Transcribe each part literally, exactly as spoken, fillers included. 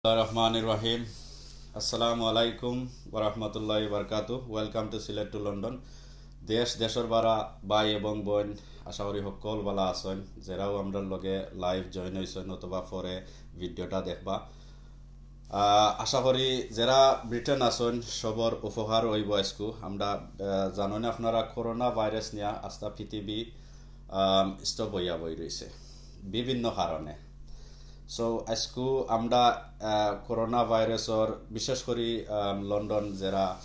বিসমিল্লাহির রহমানির রহিম। আসসালামু আলাইকুম ওয়া রাহমাতুল্লাহি ওয়া বারাকাতুহু। Welcome to Sylhet to London. দেশ দেশর বারা ভাই এবং বইন, আশা করি হক্কল বালা আছইন। যেরাও আমরার লগে live join অইছইন অথবা পরে ভিডিওটা দেখবা, আহ, আশা করি যেরা ব্রিটেন আছইন সবর উপকার অইবো আইজকু। আমরা, আহ, জানইন আপনারা করোনা ভাইরাস নিয়া আস্তা পৃথিবী, আম, stop অইয়া বই রইছে বিভিন্ন কারণে। So আইজকু আমরা, আহ, করোনা ভাইরাসর বিশেষ করি, আম, লন্ডন যেরা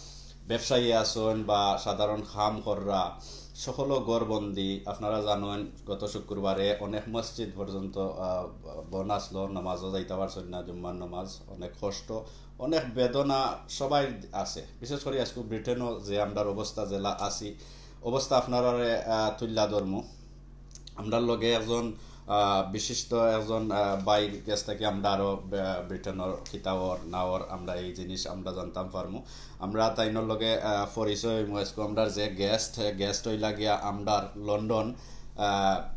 ব্যবসায়ী আছইন বা সাধারণ কাম কররা সকল ঘরবন্দি। আপনারা জানইন গত শুক্রবারে অনেক মসজিদ পর্যন্ত, আহ, বন্ধ আছলো, নামাজও যাইতা পারছইন না, জুম্মার নামাজ। অনেক কষ্ট, অনেক বেদনা সবাই আছে। বিশেষ করি আইজকু ব্রিটেনও যে আমরার অবস্থা যেলা আছি, অবস্থা আপনারারে, আহ, তুইল্লা ধরমু। আমরার লগে একজন, আহ, বিশিষ্ট একজন, আহ, ভাইর গেছ থাকি আমরা আরো, আহ, ব্রিটেনর কিতা অর না অর আমরা এই জিনিস আমরা জানতাম পারমু। আমরা তাইনর লগে, আহ, পরিচয় অইমু। আইজকু আমরার যে guest, হে guest অইলা গিয়া আমরার লন্ডন, আহ,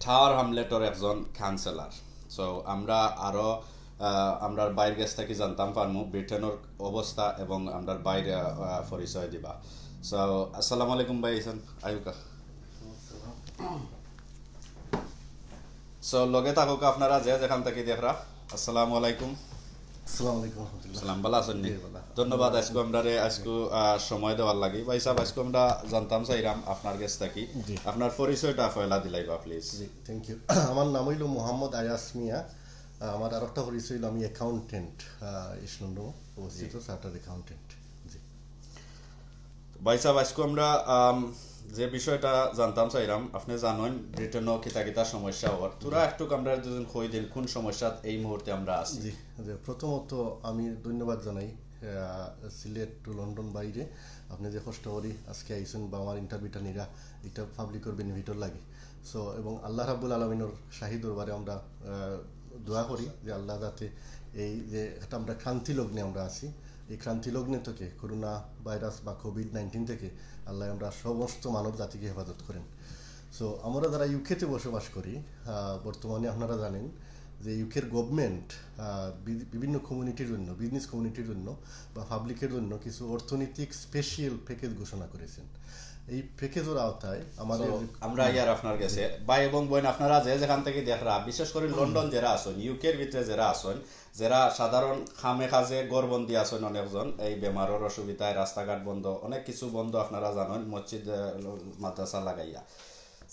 টাওয়ার হ্যামলেটর একজন কাউন্সিলর। So আমরা আরো, আহ, আমরার ভাইর গেছ থাকি জানতাম পারমু ব্রিটেনর অবস্থা এবং আমরার ভাইর, আহ, পরিচয় দিবা। So আসসালামু আলাইকুম ভাই, আইছইন আইউক্কা। So লগে থাকুক্কা আপনারা যে যেখান থাকি দেখরা। আসসালামু আলাইকুম। আসসালামু আলাইকুম রহমতুল্লাহ। সালাম, ভালা আছইন নি? জি, ভালা। ধন্যবাদ আইজকু আমরারে, আইজকু, আহ, সময় দেওয়ার লাগি। ভাই সাহেব, আইজকু আমরা জানতাম চাইরাম আপনার গেছ থাকি। জি। আপনার পরিচয়টা পয়লা দিলাইবা, please। জি, thank you। আমার নাম অইলো মোহাম্মদ আয়াস মিয়া। আহ, আমার আরেকটা পরিচয় অইলো আমি accountant, আহ, ইস্ট লন্ডন অবস্থিত, chartered accountant। জি। ভাই সাহেব, আইজকু আমরা, আম, যে বিষয়টা জানতাম চাইরাম, আপনে জানইন ব্রিটেনও কিতা কিতা সমস্যা অর। থুড়া একটুক আমরারে দুইজন কই দেইন কোন সমস্যাত এই মুহূর্তে আমরা আছি। জি, জি, প্রথমত আমি ধন্যবাদ জানাই, আহ, সিলেট to লন্ডন ভাইরে, আপনে যে কষ্ট করি আইজকু আইছইন বা আমার ইন্টারভিউটা নিরা, ইটা পাবলিকর বেনিফিটর লাগি। So এবং আল্লাহ রাব্বুল আলামিনর শাহী দরবারে আমরা, আহ, দোয়া করি যে আল্লাহ যাতে এই যে একটা আমরা ক্রান্তি লগ্নে আমরা আছি, এই ক্রান্তি লগ্নে থাকি করোনা ভাইরাস বা কোভিড নাইনটিন থাকি আল্লাহ আমরা সমস্ত মানব জাতিকে হেফাজত করেন। So আমরা যারা ইউকেতে বসবাস করি, আহ, বর্তমানে আপনারা জানেন যে ইউকের গভর্নমেন্ট, আহ, বি-, বিভিন্ন কমিউনিটির জন্য, বিজনেস কমিউনিটির জন্য বা পাবলিকের জন্য কিছু অর্থনৈতিক স্পেশাল প্যাকেজ ঘোষণা করেছেন। এই প্যাকেজর আওতায় আমাদের So, আমরা ইয়ার আপনার গেছে ভাই এবং বইন, আপনারা যে যেখান থাকি দেখরা, বিশেষ করি লন্ডন যেরা আছইন, ইউকের ভিতরে যেরা আছইন, যেরা সাধারণ কামে কাজে ঘরবন্দি আছইন, অনেকজন এই বেমারর অসুবিধায় রাস্তাঘাট বন্ধ, অনেক কিছু বন্ধ, আপনারা জানইন, মসজিদ, আহ, মাদ্রাসা লাগাইয়া।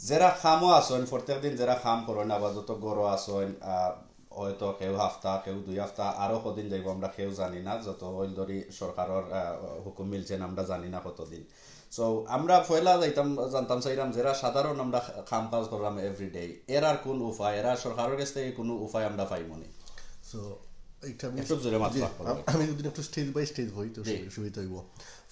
যেরা কামও আছইন, প্রত্যেক দিন যেরা কাম করইন, আপাতত ঘরো আছইন, আহ, হয়তো কেউ হাপ্তা, কেউ দুই হাপ্তা, আরো কদিন যাইবো আমরা কেউ জানি না, যত অইল ধরি সরকারর, আহ, হুকুম মিলছেন আমরা জানি না কতদিন। So আমরা পয়লা যাইতাম, জানতাম চাইরাম যেরা সাধারণ আমরা কাম কাজ কররাম everyday, এরার কোন উপায়, এরা সরকারর গেছ থাকি কোনো উপায় আমরা পাইমু নি? So এটা আমি একটু জোরে মাত জি, রাখবা। আম-, আমি যদি একটু স্টেজ বাই স্টেজ হই তো জি। সু-, সুবিধা হইব।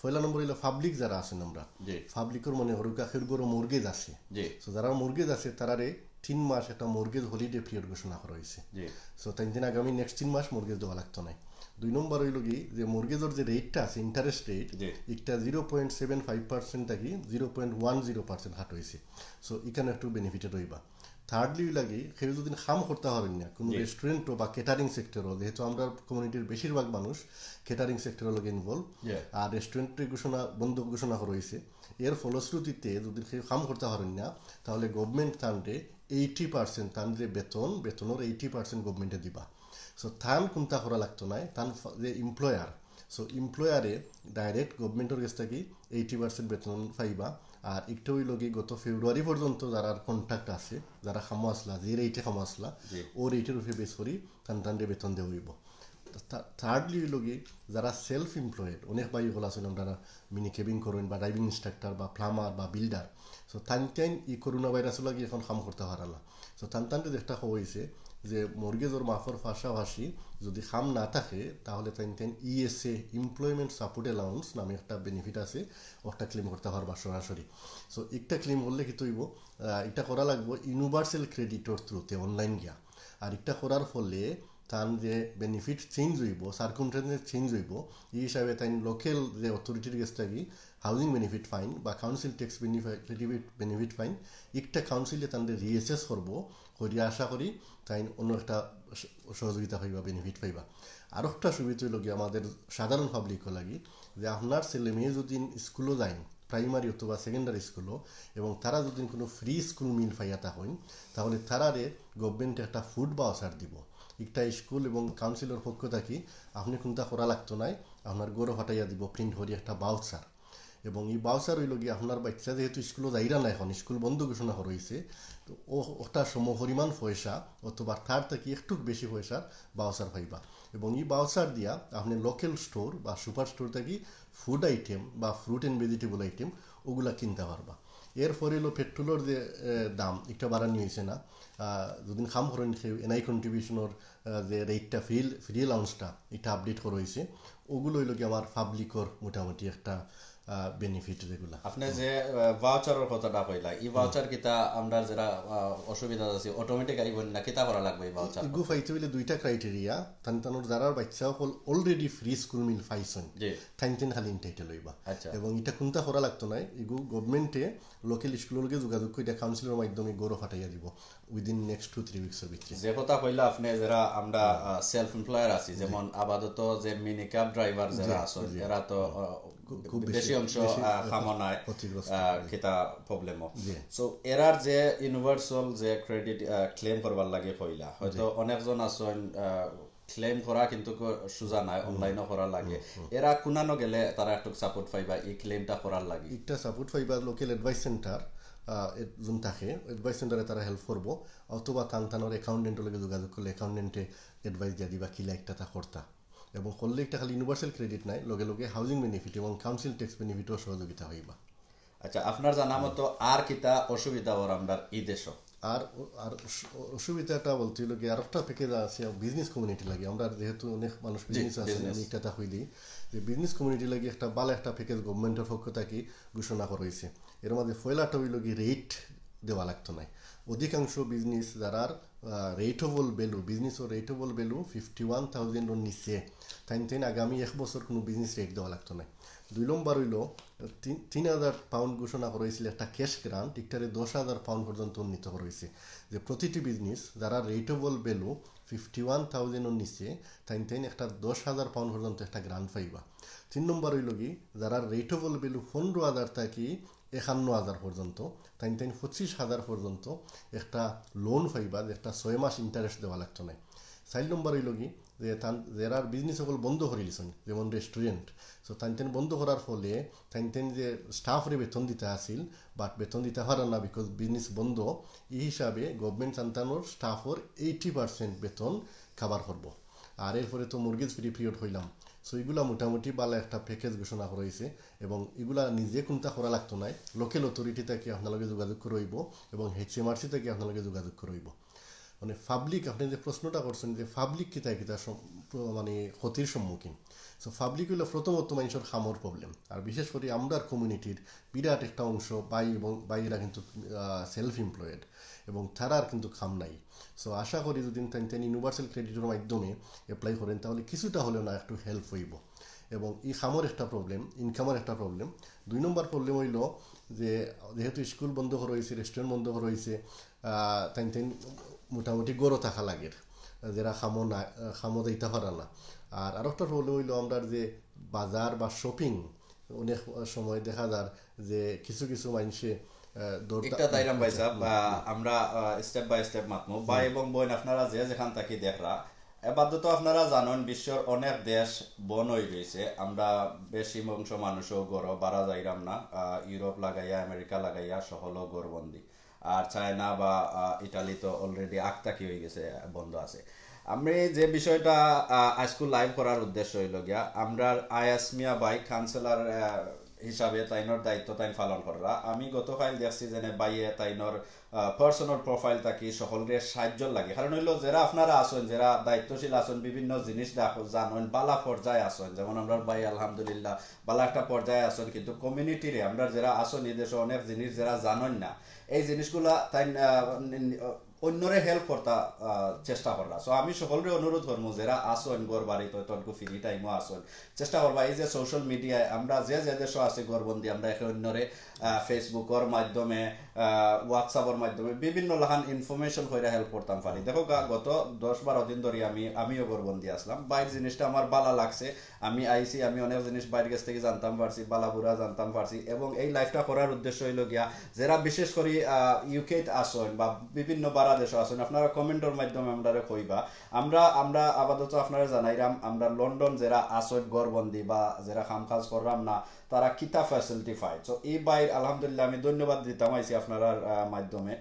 পয়লা নম্বর হইলো পাবলিক যারা আছেন আমরা, জি। পাবলিকর মনে করুক আখের গরো মর্গেজ আছে। জি। So যারা মর্গেজ আছে তারারে তিন মাস একটা মর্গেজ হলিডে পিরিয়ড ঘোষণা করা হয়েছে। জি। So তাইন দিন আগামী নেক্সট তিন মাস মর্গেজ দেওয়া লাগতো নাই। দুই নম্বর হইল কি যে মর্গেজর যে রেটটা আছে, ইন্টারেস্ট রেট, জি। একটা zero point seven five percent থাকি zero point one zero percent হাট হয়েছে। So এখানে একটু বেনিফিটেড হইবা। থার্ডলি লাগে কেউ যদি কাম করতে পারেন না, কোনো জি। রেস্টুরেন্টও বা ক্যাটারিং সেক্টরও, যেহেতু আমরা কমিউনিটির বেশিরভাগ মানুষ ক্যাটারিং সেক্টরের লগে ইনভলভ, জি। আর রেস্টুরেন্ট ঘোষণা বন্ধ ঘোষণা করা হয়েছে, এর ফলশ্রুতিতে যদি কেউ কাম করতে পারেন না, তাহলে গভর্নমেন্ট তানরে এইটি পার্সেন্ট, তান যে বেতন, বেতনের এইটি পার্সেন্ট গভর্নমেন্টে দিবা। সো তান কোনটা করা লাগতো নাই, তান ফ-, যে এমপ্লয়ার, সো এমপ্লয়ারে ডাইরেক্ট গভর্নমেন্টর কাছ থাকি এইটি পার্সেন্ট বেতন পাইবা। আর একটা হইল কি, গত ফেব্রুয়ারি পর্যন্ত যারা কন্ট্রাক্ট আছে, যারা কামো আসলা, যে রেটে কামো আসলা, জি। ও রেটের উপরে বেস করি তান তানরে বেতন দেওয়া হইব। থার্ডলি হইল কি, যারা সেলফ এমপ্লয়েড, অনেক ভাই হল আছেন, আমরা মিনি কেবিন করেন বা ড্রাইভিং ইনস্ট্রাক্টর বা প্লাম্বার বা বিল্ডার, সো তান তান এই করোনা ভাইরাস লাগি এখন কাম করতে পারা না। সো তান তানরে একটা খবর হয়েছে যে মর্গেজর মাফর পাশাপাশি যদি কাম না থাকে, তাহলে তান তান ইএসএ, এমপ্লয়মেন্ট সাপোর্ট অ্যালাউন্স নামে একটা বেনিফিট আছে, ওটা ক্লেম করতে পারবা সরাসরি। সো একটা ক্লেম করলে কি হইব, আহ, এটা করা লাগবো ইউনিভার্সাল ক্রেডিটর থ্রুতে অনলাইন গিয়া। আর এটা করার ফলে তান যে বেনিফিট চেঞ্জ হইব, সার্কমস্ট্যান্সেস চেঞ্জ হইব, এই হিসাবে তাই লোকাল যে অথরিটির কাছ থাকি হাউজিং বেনিফিট পাইন বা council tax benefit, benefit pine, একটা কাউন্সিলে তাদের রিএসেস করবো, করিয়া আশা করি তাই অন্য একটা সহযোগিতা পাইবা, বেনিফিট পাইবা। আর একটা সুবিধা হইল কি আমাদের সাধারণ পাবলিকও লাগি, যে আপনার ছেলে মেয়ে যদি স্কুলও যায়, প্রাইমারি অথবা সেকেন্ডারি স্কুলও, এবং তারা যদি কোনো ফ্রি স্কুল মিল পাইয়া থাকইন, তাহলে তারারে গভর্নমেন্টে একটা ফুড ভাউচার দিব। একটা স্কুল এবং কাউন্সিলর পক্ষ থাকি আপনি কোনটা করা লাগতো নাই, আপনার ঘরও ফাটাইয়া দিব প্রিন্ট করি একটা ভাউচার। এবং এই ভাউচার হইল গিয়া আপনার বাচ্চা যেহেতু স্কুলও যাইরা না, এখন স্কুল বন্ধ ঘোষণা করা হয়েছে, তো ও ওটা সমপরিমাণ পয়সা অথবা তার থেকে একটু বেশি পয়সার ভাউচার পাইবা। এবং এই ভাউচার দিয়া আপনি লোকাল স্টোর বা সুপার স্টোর থাকি ফুড আইটেম বা ফ্রুট অ্যান্ড ভেজিটেবল আইটেম ওগুলা কিনতে পারবা। এরপরে হইলো পেট্রোলের যে আহ, দাম একটা বাড়ানি হয়েছে না, আহ, যদি কাম করেন কেউ এনআই কন্ট্রিবিউশনের যে রেটটা ফ্রি, ফ্রি অ্যালাউন্সটা এটা আপডেট করা হয়েছে, ওগুলো হইল কি আমার পাবলিকর মোটামুটি একটা বেনিফিট যেগুলা। আপনি যে ভাউচারের কথাটা কইলা, এই ভাউচার কিতা আমরা যারা আহ, অসুবিধা আছে অটোমেটিক আইব না, কিতা করা লাগবে এই ভাউচার? এগু পাইতে হইলে দুইটা ক্রাইটেরিয়া। তান তানোর যারার বাচ্চা সকল অলরেডি ফ্রি স্কুল মিল পাইছেন, জি। তাইন তিন খালি এন্টাইটেল হইবা। আচ্ছা। এবং এটা কোনটা করা লাগতো নাই, এগু গভর্নমেন্টে লোকাল স্কুলর লগে যোগাযোগ করে কাউন্সিলর মাধ্যমে গরো ফাটাইয়া দিব উইদিন নেক্সট টু থ্রি উইকসের ভিতরে। যে কথা কইলা আপনি, যারা আমরা সেলফ এমপ্লয়ার আছি, যেমন আপাতত যে মিনি ক্যাব ড্রাইভার যারা আছেন, এরা তো আহ, খুব বেশি, বেশি অংশ বেশি, আহ, আহ, কামো নাই, ক্ষতিগ্রস্ত। আহ, কিতা প্রবলেমও। জি। সো এরার যে ইউনিভার্সাল যে ক্রেডিট ক্লেম করবার লাগে কইলা, হয়তো অনেকজন আছেন ক্লেম করা কিন্তু ক-, সোজা নাই, অনলাইনও করা লাগে। এরা কুনানো গেলে তারা একটু সাপোর্ট পাইবা এই ক্লেমটা করার লাগে? একটা সাপোর্ট পাইবা লোকাল অ্যাডভাইস সেন্টার যোন থাকে, অ্যাডভাইস সেন্টারে তারা হেল্প করবো, অথবা তান তানোর অ্যাকাউন্টেন্টর লগে যোগাযোগ করলে অ্যাকাউন্টেন্টে অ্যাডভাইস দিয়া দিবা কিলা একটা তা করতা। এবং করলে একটা খালি ইউনিভার্সাল ক্রেডিট নাই, লগে লগে হাউজিং বেনিফিট এবং কাউন্সিল ট্যাক্স বেনিফিটও সহযোগিতা হইবা। আচ্ছা, আপনার জানা মতো আর কিতা অসুবিধা ওর আমরার এই দেশো? আর ও-, আর অসু-, অসুবিধাটা বলতে হইলো কি, আর একটা প্যাকেজ আছে বিজনেস কমিউনিটি লাগি। আমরা যেহেতু অনেক মানুষ জি, বিজনেস আছে, বিজনেস। আমি একটা তা কই দিই যে বিজনেস কমিউনিটি লাগি একটা ভালো একটা প্যাকেজ গভর্নমেন্টের পক্ষ থাকি ঘোষণা করা হয়েছে। এর মধ্যে পয়লাটা হইলো কি রেট দেওয়া লাগতো নাই। অধিকাংশ বিজনেস যারার rate of all value, business ও rate of all value fifty one থাউজেন্ডর নিচে, তাইন তাইন আগামী এক বছর কোনো বিজনেস রেট দেওয়া লাগতো নাই। দুই নম্বর হইলো তিন, তিন হাজার পাউন্ড ঘোষণা করা হয়েছিল একটা ক্যাশ গ্রান্ট, একটারে দশ হাজার পাউন্ড পর্যন্ত উন্নীত করা হয়েছে। যে প্রতিটি বিজনেস যারা rate of all value fifty one থাউজেন্ডর নিচে, তাইন তাইন একটা দশ হাজার পাউন্ড পর্যন্ত একটা গ্রান্ট পাইবা। তিন নম্বর হইলো কি, যারা রেট অফ অল ভ্যালু পনেরো হাজার থাকি একান্ন হাজার পর্যন্ত, তাইন তাইন পঁচিশ হাজার পর্যন্ত একটা লোন পাইবা, যে একটা ছয় মাস ইন্টারেস্ট দেওয়া লাগতো নাই। চার নম্বর হইলো কি, যে তান, যারার বিজনেস সকল বন্ধ করিলিছইন, যেমন রেস্টুরেন্ট, তো তাইন তাইন বন্ধ করার ফলে তাইন তাইন যে স্টাফরে বেতন দিতা আছিল, বাট বেতন দিতা পারে না, বিকজ বিজনেস বন্ধ। এই হিসাবে গভর্নমেন্ট তান তানোর স্টাফর এইটি পার্সেন্ট বেতন কভার করবো। আর এরপরে তো মর্গেজ ফ্রি পিরিয়ড হইলাম। সো এগুলা মোটামুটি ভালো একটা প্যাকেজ ঘোষণা করা হয়েছে, এবং এগুলা নিজে কোনটা করা লাগতো নাই, লোকাল অথরিটি থাকি আপনার লগে যোগাযোগ করা হইব এবং এইচএমআরসি থাকি আপনার লগে যোগাযোগ করা হইব। মানে পাবলিক, আপনি যে প্রশ্নটা করছেন যে পাবলিক কিতা কিতা সম-, মানে ক্ষতির সম্মুখীন, সো পাবলিক হইলো প্রথমত মানুষের কামর প্রবলেম। আর বিশেষ করে আমরার কমিউনিটির বিরাট একটা অংশ ভাই এবং ভাইয়েরা কিন্তু সেলফ এমপ্লয়েড এবং তারার কিন্তু কাম নাই। সো আশা করি যদি তাইন তাইন ইউনিভার্সাল ক্রেডিটর মাধ্যমে অ্যাপ্লাই করেন, তাহলে কিছুটা হলেও না একটু হেল্প হইব। এবং এই কামর একটা প্রবলেম, ইনকামর একটা প্রবলেম। দুই নম্বর প্রবলেম হইলো যে যেহেতু স্কুল বন্ধ করা হয়েছে, রেস্টুরেন্ট বন্ধ করা হয়েছে, আহ, তাইন তাইন মোটামুটি গরো থাকা লাগে, যারা কামো না, আহ, কামো যাইতা পারে না। আর আরো একটা প্রবলেম হইলো আমরা যে বাজার বা শপিং অনেক সময় দেখা যার যে কিছু কিছু মানুষে, আহ, দর একটা তাইরাম ভাই সাহেব, আহ, আমরা স্টেপ বাই স্টেপ মাতমু। ভাই এবং বোন, আপনারা যে যেখান থাকি দেখরা, এবাদত আপনারা জানেন, বিশ্বর অনেক দেশ বন্ধ হয়ে রয়েছে। আমরা বেশি অংশ মানুষও ঘরো বারা যাইরাম না। আহ, ইউরোপ লাগাইয়া, আমেরিকা লাগাইয়া, সকলও ঘরবন্দি। আর চায়না বা, আহ, ইটালি তো অলরেডি আগ থাকি হয়ে গেছে, বন্ধ আছে। আমি যে বিষয়টা, আহ, আজকে লাইভ করার উদ্দেশ্য হইল গিয়া, আমরা আয়াস মিয়া ভাই কাউন্সিলর, আহ, হিসাবে তাইনর দায়িত্ব তাইন পালন কররা। আমি গতকাল দেখছি যে নে ভাইয়ে তাইনর, আহ, পার্সোনাল প্রোফাইল থাকি সকলরে সাহায্য লাগে। কারণ হইলো যারা আপনারা আছেন, যারা দায়িত্বশীল আছেন, বিভিন্ন জিনিস দেখ-, জানেন, বালা পর্যায়ে আছেন, যেমন আমরা ভাই আলহামদুলিল্লাহ বালা একটা পর্যায়ে আছেন, কিন্তু কমিউনিটিরে আমরা যারা আছেন এই দেশে অনেক জিনিস যারা জানেন না, এই জিনিসগুলা তাই, আহ, নি-, নি-, অন্যরে হেল্প করতা আহ, চেষ্টা কররা। সো আমি সকলরে অনুরোধ করমু, যেরা আসইন ঘর বাড়িত, হয়তো একটু ফ্রি টাইমও আসইন, চেষ্টা করবা এই যে সোশ্যাল মিডিয়ায় আমরা যে যে দেশো আছি ঘরবন্দি, আমরা একে অন্যরে ফেসবুকর মাধ্যমে, হোয়াটসঅ্যাপর মাধ্যমে বিভিন্ন লাখান ইনফরমেশন কইরা হেল্প করতাম পারি। দেখো গা, গত দশ বারো দিন ধরি আমি আমিও ঘরবন্দি আসলাম। বাইর জিনিসটা আমার ভালা লাগছে, আমি আইছি, আমি অনেক জিনিস বাইর গেছ থাকি জানতাম পারছি, বালা বুরা জানতাম পারছি। এবং এই লাইভটা করার উদ্দেশ্য হইল গিয়া, যেরা বিশেষ করি ইউকেত আসইন বা বিভিন্ন বারা দেশো আসইন, আপনারা কমেন্টর মাধ্যমে আমরারে কইবা। আমরা আমরা আপাতত আপনারা জানাইরাম, আমরা লন্ডন যেরা আসইন ঘরবন্দি বা যেরা কাম কাজ কররাম না, তারা কিতা ফ্যাসিলিটি পায়। তো এই বাইর আলহামদুলিল্লাহ আমি ধন্যবাদ দিতাম আইছি আপনারার আহ, মাধ্যমে।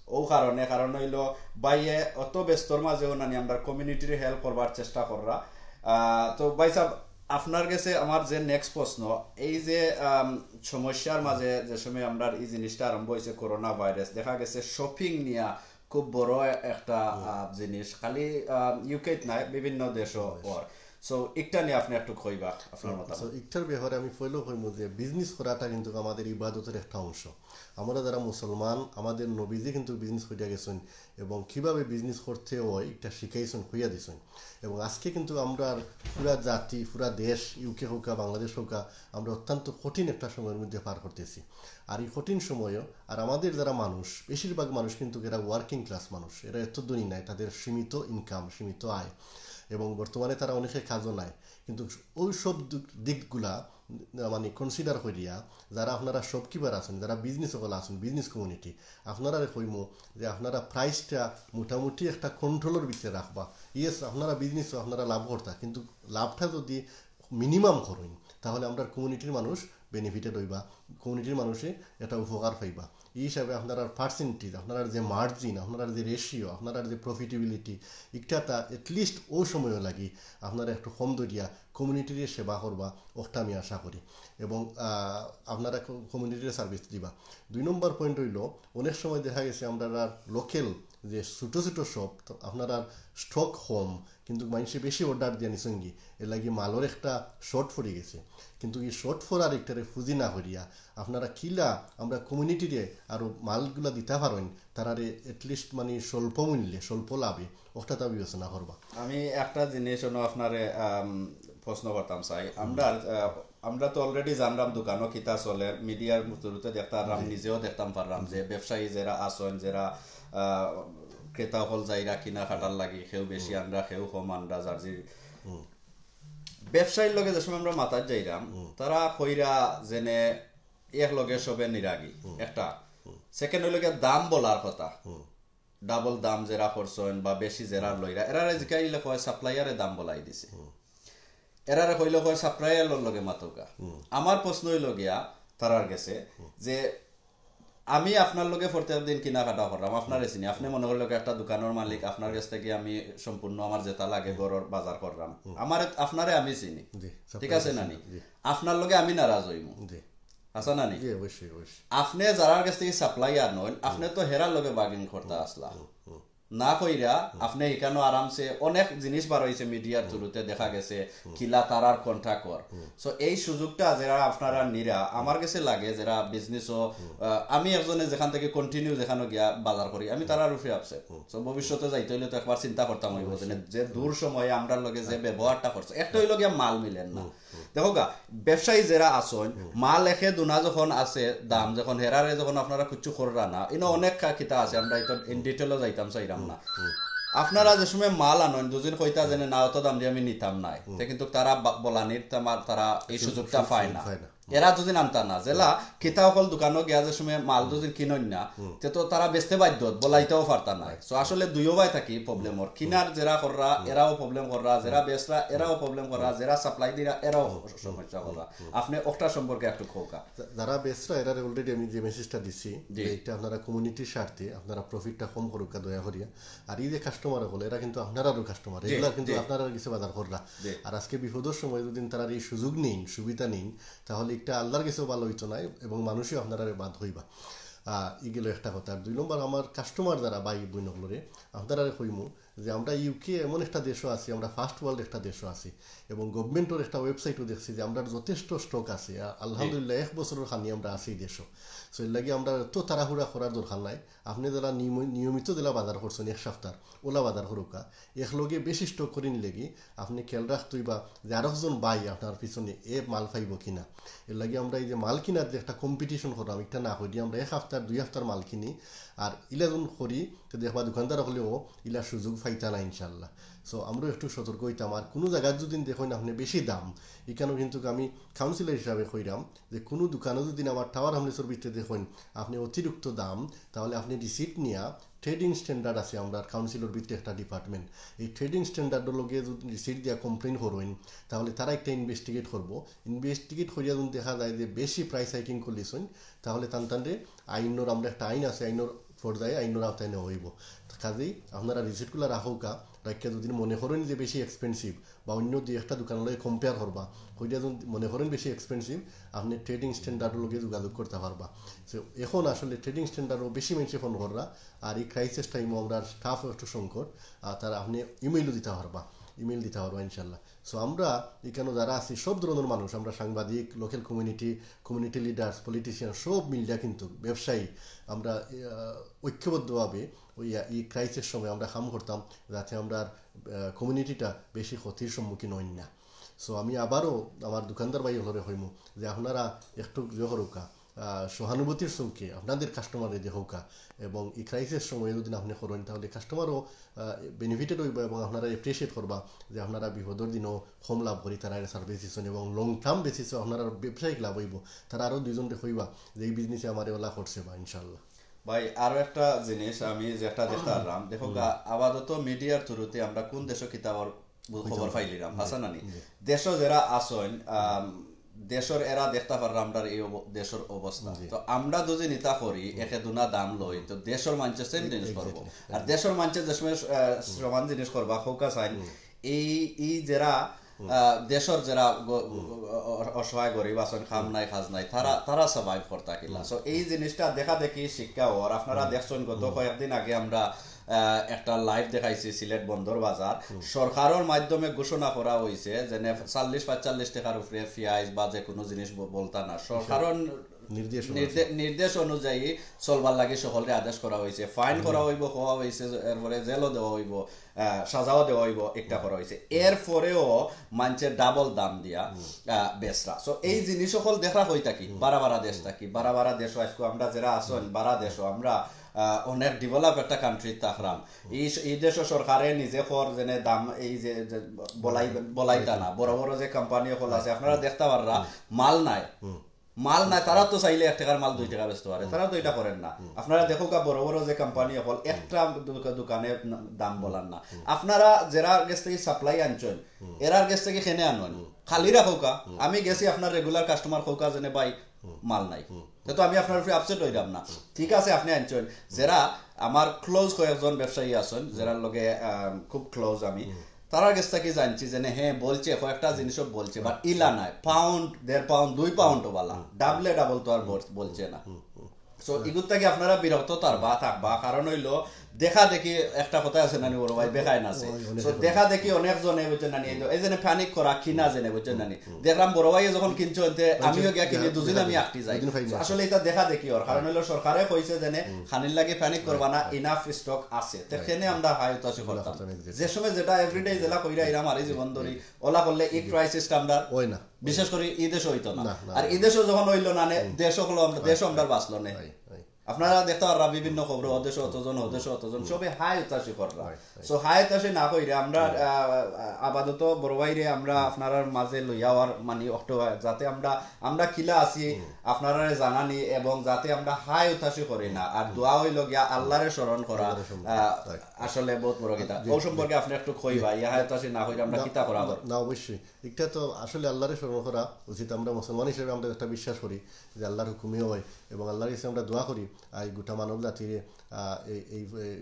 ও কারণে, কারণ হইল, বাইয়ে অত ব্যস্তর মাঝেও নানি আমরা কমিউনিটির হেল্প করবার চেষ্টা কররা। আহ, তো ভাই সাহেব, আপনার গেছে আমার যে নেক্সট প্রশ্ন, এই যে আম, সমস্যার মাঝে যে সময় আমরা এই জিনিসটা আরম্ভ হয়েছে করোনা ভাইরাস, দেখা গেছে শপিং নিয়া খুব বড় একটা আহ, জিনিস, খালি ইউকেত নাই, বিভিন্ন দেশও অর। সো একটা নিয়ে আপনি একটু কইবা আপনার মতামত। সো একটার ব্যাপারে আমি পয়লা কইমু যে বিজনেস করাটা কিন্তু আমাদের ইবাদতের একটা অংশ। আমরা যারা মুসলমান, আমাদের নবীজি কিন্তু বিজনেস করিয়া গেছেন এবং কিভাবে বিজনেস করতে হয় এটা শিখাইছেন, কইয়া দিছেন। এবং আজকে কিন্তু আমরা পুরা জাতি, পুরা দেশ, ইউকে হোকা, বাংলাদেশ হোকা, আমরা অত্যন্ত কঠিন একটা সময়ের মধ্যে পার করতেছি। আর এই কঠিন সময়ও আর আমাদের যারা মানুষ, বেশিরভাগ মানুষ কিন্তু এরা ওয়ার্কিং ক্লাস মানুষ, এরা এত ধনী নাই, তাদের সীমিত ইনকাম, সীমিত আয়, এবং বর্তমানে তারা অনেকে কাজও নাই। কিন্তু ওই সব দিক- দিকগুলা আহ, মানে কনসিডার করিয়া যারা আপনারা শপকিপার আছেন, যারা বিজনেস সকল আছেন, বিজনেস কমিউনিটি, আপনারা কইমু যে আপনারা প্রাইসটা মোটামুটি একটা কন্ট্রোলের ভিতরে রাখবা। ইয়েস, আপনারা বিজনেস, আপনারা লাভ করতা, কিন্তু লাভটা যদি মিনিমাম করইন, তাহলে আমরা কমিউনিটির মানুষ বেনিফিটেড হইবা, কমিউনিটির মানুষে এটা উপকার পাইবা। এই হিসাবে আপনার পার্সেন্টেজ, আপনার যে মার্জিন, আপনার যে রেশিও, আপনার যে প্রফিটেবিলিটি, একটা তা অ্যাটলিস্ট ও সময় লাগি আপনারা একটু কম ধরিয়া কমিউনিটির সেবা করবা, ওটা আমি আশা করি। এবং আহ, আপনারা কমিউনিটির সার্ভিস দিবা। দুই নম্বর পয়েন্ট হইল, অনেক সময় দেখা গেছে আমরা লোকাল যে ছোটো ছোটো শপ, আপনারা স্টক কম, কিন্তু মানুষে বেশি অর্ডার দিয়া নিছইন গি, এর লাগি মালর একটা শর্ট পড়ি গেছে। কিন্তু এই শর্ট পড়ার একটারে পুঁজি না করিয়া আপনারা কিলা আমরা কমিউনিটিরে আরও মালগুলা দিতা পারেন, তারারে অ্যাটলিস্ট মানে স্বল্প মূল্যে, স্বল্প লাভে ওটা তা বিবেচনা করবা। আমি একটা জিনিস অনো আপনারে আম, প্রশ্ন করতাম চাই। আমরা আহ, আমরা তো অলরেডি জানলাম দোকানও কিতা চলে, মিডিয়ার থ্রুতে দেখতাম, নিজেও দেখতাম পারলাম যে ব্যবসায়ী যেরা আছেন, যেরা আহ, ক্রেতা হল যাইরা কিনা কাটার লাগি, কেউ বেশি আনরা, কেউ কম আনরা, যার যে ব্যবসায়ীর লগে যে সময় আমরা মাতার যাইরাম, তারা কইরা যেনে এক লগে সবে নিরাগি একটা। সেকেন্ড হইল গিয়া দাম বলার কথা, ডাবল দাম যেরা করছেন বা বেশি যেরা লইরা, এরারে জিকাইলে কয় সাপ্লায়ারে দাম বলাই দিছে, এরারে কইলে কয় সাপ্লায়ারর লগে মাতউক্কা। আমার প্রশ্ন হইল গিয়া তারার গেছে যে আমি আপনার লগে প্রত্যেক দিন কিনা কাটা করলাম, আপনারে চিনি, আপনি মনে করলে একটা দোকানের মালিক, আপনার কাছ থেকে আমি সম্পূর্ণ আমার যেটা লাগে ঘরর বাজার করলাম, আমার আপনারে আমি চিনি, জি, ঠিক আছে না নি? জি। আপনার লগে আমি নারাজ হইমু, জি। আচ্ছা না নি? জি, অবশ্যই, অবশ্যই। আপনি যারার কাছ থেকে সাপ্লায়ার নন, আপনি তো হেরার লগে বার্গেন করতে আসলা, না কইরা আপনি এখানে আরামসে অনেক জিনিস বার হইছে মিডিয়ার থ্রুতে, দেখা গেছে কিলা তারার কন্ট্রাক্ট কর। সো এই সুযোগটা যারা আপনারা নিরা, আমার কাছে লাগে যারা বিজনেসও, আহ, আমি একজনে যেখান থেকে কন্টিনিউ যেখানে গিয়া বাজার করি, আমি তারার উপরে আপসেট। সো ভবিষ্যতে যাইতে হইলে তো একবার চিন্তা করতাম হইব যে, যে দূর সময়ে আমরার লগে যে ব্যবহারটা করছে, একটা হইল গিয়া মাল মিলেন না। দেখো গা, ব্যবসায়ী যেরা আছেন, মাল একে দুনা যখন আছে, দাম যখন হেরারে যখন আপনারা কিচ্ছু কররা না, ইনো অনেক কা-, কিতা আছে, আমরা এটা ইন ডিটেলও যাইতাম চাইরাম না। আপনারা যে সময় মাল আনইন, দুদিন কইতা যেনে না, অত দাম দিয়ে আমি নিতাম নাই, তে কিন্তু তারা বা-, বলানির তামা-, তারা এই সুযোগটা পায় না। পায় না। এরা যদি আনতা না, যেলা কিতা অকল দোকানো গিয়া যে সময় মাল দুদিন কিনইন না, তে তো তারা বেচতে বাধ্য, বলাইতেও পারতা না। সো আসলে দুইও ভাই থাকি প্রবলেম ওর, কিনার যেরা কররা, এরাও প্রবলেম কররা, যেরা বেচরা, এরাও প্রবলেম কররা, যেরা সাপ্লাই দিরা, এরাও সমস্যা কররা। আপনি ওটা সম্পর্কে একটু খোকা। যা-, যারা বেচরা, এরারে অলরেডি আমি যে মেসেজটা দিছি, জি। যে এটা আপনারা কমিউনিটির স্বার্থে আপনারা প্রফিটটা কম করুক্কা দয়া করিয়া। আর এই যে কাস্টমার হল, এরা কিন্তু আপনারারও কাস্টমার, জি, রেগুলার কিন্তু জি। আপনারার কাছে বাজার কররা। জি। আর আজকে বিপদের সময় যদি তারা এই সুযোগ নেইন, সুবিধা নেইন, তাহলে একটা আল্লাহর কাছেও ভালো হইতো না এবং মানুষও আপনারারে বাদ হইবা। আহ, ই গেল একটা কথা। আর দুই নম্বর, আমার কাস্টমার যারা ভাই বইন অকলরে, আপনারারে কইমু যে আমরা ইউকে এমন একটা দেশও আছি, আমরা ফার্স্ট ওয়ার্ল্ড একটা দেশও আছি, এবং গভর্নমেন্টর একটা ওয়েবসাইটও দেখছি যে আমরা যথেষ্ট স্টক আছে। আ-, আলহামদুলিল্লাহ, এক বছরর খানি আমরা আছি এই দেশও। সো এর লাগি আমরা এত তাড়াহুড়া করার দরকার নাই। আপনি যারা নিয়ম-, নিয়মিত যেলা বাজার করছেন এক সপ্তাহ, ওলা বাজার করুকা, একলগে বেশি স্টক করি নিলে কি আপনি খেয়াল রাখতে হইবা যে আরো একজন ভাই আপনার পিছনে এ মাল পাইব কিনা। এর লাগি আমরা এই যে মাল কিনার যে একটা কম্পিটিশন করলাম, একটা না করি আমরা এক সপ্তাহ দুই সপ্তাহর মাল কিনি, আর ইলা যখন করি তো দেখবা দোকানদার হলেও ইলা সুযোগ পাইতা না ইনশাল্লাহ। সো আমরাও একটু সতর্ক হইতাম। আর কোনো জায়গায় যদি দেখেন আপনি বেশি দাম, এখানেও কিন্তু আমি কাউন্সিলর হিসাবে কইরাম যে কোনো দোকানও যদি আমার টাওয়ার হামলেসর ভিতরে দেখেন আপনি অতিরিক্ত দাম, তাহলে আপনি রিসিট নিয়া ট্রেডিং স্ট্যান্ডার্ড আছে আমরা কাউন্সিলর ভিতরে একটা ডিপার্টমেন্ট, এই ট্রেডিং স্ট্যান্ডার্ডর লগে যদি রিসিট দিয়া কমপ্লেন করইন, তাহলে তারা একটা ইনভেস্টিগেট করবো। ইনভেস্টিগেট করিয়া যদি দেখা যায় যে বেশি প্রাইস হাইকিং করলিছইন, তাহলে তান তানরে আইনর, আমরা একটা আইন আছে, আইনর পর্যায়ে আইনর আওতায় নেওয়া হইব। কাজেই আপনারা রিসিটগুলো রাখুকা, রাখিয়া যদি মনে করেন যে বেশি এক্সপেন্সিভ বা অন্য দুই একটা দোকানের লগে কম্পেয়ার করবা, কইরা যদি মনে করেন বেশি এক্সপেন্সিভ, আপনি ট্রেডিং স্ট্যান্ডার্ডর লগে যোগাযোগ করতে পারবা। তো এখন আসলে ট্রেডিং স্ট্যান্ডার্ডও বেশি মানুষে ফোন কররা, আর এই ক্রাইসিস টাইমও আমরা স্টাফও একটু সংকট, আর তারা আপনি ইমেইলও দিতে পারবা, ইমেইল দিতে পারবা ইনশাল্লাহ। সো আমরা এখানে যারা আছি সব ধরনের মানুষ, আমরা সাংবাদিক, local community, community leaders, politician, সব মিলিয়া কিন্তু ব্যবসায়ী, আমরা আহ, ঐক্যবদ্ধভাবে ওই এই ক্রাইসিস সময় আমরা কাম করতাম, যাতে আমরা কমিউনিটিটা বেশি ক্ষতির সম্মুখীন হইন না। সো আমি আবারও আমার দোকানদার ভাই হলরে কইমু যে আপনারা একটু যে করুকা, আহ, সহানুভূতির চোখে আপনাদের কাস্টমারে দেখুকা, এবং এই ক্রাইসিস সময়ে যদি আপনি করেন তাহলে কাস্টমারও বেনিফিটেড হইব এবং আপনারা অ্যাপ্রিসিয়েট করবা যে আপনারা বিপদর দিনও কম লাভ করি তারা সার্ভিস দিচ্ছেন এবং লং টার্ম বেসিসও আপনারা ব্যবসায়িক লাভ হইব। তারা আরও দুইজনরে কইবা যে এই বিজনেসে আমার ওলা করছে বা ইনশাল্লাহ। ভাই, আরো একটা জিনিস আমি যেটা দেখতে পারলাম, দেখো গা, আপাতত মিডিয়ার থ্রুতে আমরা কোন দেশো কিতাবর খবর পাইলিরাম, হাছা নানি? দেশো যারা আছইন, আম, দেশর এরা দেখতে পাররা আমরার এই অব-, দেশর অবস্থা। তো আমরা যদি নিতা করি, একে দুনা দাম লই, তো দেশর মানষে সেম জিনিস করবো। আর দেশর মানষে যে সময় আহ, সমান জিনিস করবা, খোকা চাইন, এই এই যারা আহ, দেশর যারা গ- অ- অসহায় গরিব আছইন, কাম নাই কাজ নাই, তারা তারা সার্ভাইভ করতা কিলা। সো এই জিনিসটা দেখা দেখি শিক্ষা অর। আপনারা দেখছইন গত কয়েকদিন আগে আমরা আহ, একটা লাইভ দেখাইছি সিলেট বন্দর বাজার। সরকারর মাধ্যমে ঘোষণা করা হইছে যে নে চল্লিশ পঁয়তাল্লিশ টাকার উপরে পিয়াজ বা যে কোনো জিনিস ব- বলতা না। সরকারর নির্দেশ অনুযায়ী। নির্দে- নির্দেশ অনুযায়ী চলবার লাগি সকলরে আদেশ করা হইছে। ফাইন করা হইব, কওয়া হইছে, এরপরে জেলও দেওয়া হইব, আহ, সাজাও দেওয়া হইব, একটা করা হইছে। এরপরেও মানষে ডাবল দাম দিয়া আহ, বেচরা। সো এই জিনিস সকল দেখরা হই থাকি, বারা বারা দেশ থাকি, বারা বারা দেশও আজকে আমরা যারা আছইন বারা দেশও আমরা আহ, অনেক ডেভেলপ একটা কান্ট্রি থাকরাম। এই স- এই দেশও সরকারে নিজে কর যেনে দাম এই যে যে বলাই বলাইতা না, বড় বড় যে কোম্পানি সকল আছে আপনারা দেখতে পাররা মাল নাই। মাল নাই, তারা তো চাইলে এক টাকার মাল দুই টাকা বেচতে পারে, তারা তো এটা করেন না। আপনারা দেখো গা বড় বড় যে কোম্পানি সকল একটা দোকা- দোকানে দাম বলার না। আপনারা যারা গেছ থাকি সাপ্লাই আনছইন, এরার গেছ থাকি কেনে আনইন, খালি রাখো গা। আমি গেছি আপনার রেগুলার কাস্টমার, কও গা যেনে ভাই মাল নাই, তে তো আমি আপনার উপরে আপসেট হইলাম না। ঠিক আছে, আপনি আনছইন, যারা আমার ক্লোজ কয়েকজন ব্যবসায়ী আছইন, যারার লগে আহ, খুব ক্লোজ আমি, তারার গেছ থাকি জানছি যেনে হ্যাঁ বলছে, কয়েকটা জিনিসও বলছে, বাট ইলা নাই, পাউন্ড, দেড় পাউন্ড, দুই পাউন্ড বালা, ডাবলে ডাবল তো আর বল- বলছে না। সো ইগুর থাকি আপনারা বিরত থাকবা, থাকবা, কারণ হইলো দেখা দেখি একটা কথা আছে নানি বড় ভাই, বেখায় না আছে। সো দেখা দেখি অনেক জনে বুঝছেন নানি, এই যে- এই জনে প্যানিক করা কিনা জেনে বুঝছেন নানি, দেখলাম বড় ভাই যখন কিনছে হইতে আমিও গিয়া কিনে দুদিন আমি আটকি যাই। দুদিন পাই না। আসলে এটা দেখা দেখি অর কারণ হইলো সরকারে কইছে যেনে খানির লাগি প্যানিক করবা না, ইনাফ স্টক আছে। তে কেনে আমরা হায় উতাশি করতাম। যে সময় যেটা এভরিডে যেলা কইরা এরা মারি জীবন ধরি, ওলা করলে এই ক্রাইসিসটা আমরা ওই না। বিশেষ করে এই দেশে হইতো না। না, না, আর না। এই দেশে যখন হইলো না, নে, দেশও হলো আমরা, দেশও আমরা বাঁচলো নে। আপনারা দেখতে পাররা বিভিন্ন খবর, ও দেশে অতজন, ও দেশে অতজন, সবে হায় উতাশি কররা। সো হায় উতাশি না কইরা আমরা, আহ, আপাতত বড় ভাইরে আমরা আপনারার মাঝে লইয়া আওয়ার মানে অক্টোবর, যাতে আমরা, আমরা কিলা আছি আপনারারে জানানি এবং যাতে আমরা হায় উতাশি করি না। আর দোয়া হইলো গিয়া আল্লাহরে স্মরণ করা, আল্লাহরে স্মরণ করা। আহ, আসলে বহুত বড় কথা। ও সম্পর্কে আপনি একটু কইবা, ইয়া হায় উতাশি না কইরা আমরা কিতা করা না, অয়? না, অবশ্যই। একটা তো আসলে আল্লাহরে স্মরণ করা উচিত। আমরা মুসলমান হিসেবে আমরা একটা বিশ্বাস করি যে আল্লাহর হুকুমে হয় এবং আল্লাহর কাছে আমরা দোয়া করি আর এই গোটা মানব জাতিরে, আহ, এই, এই, এই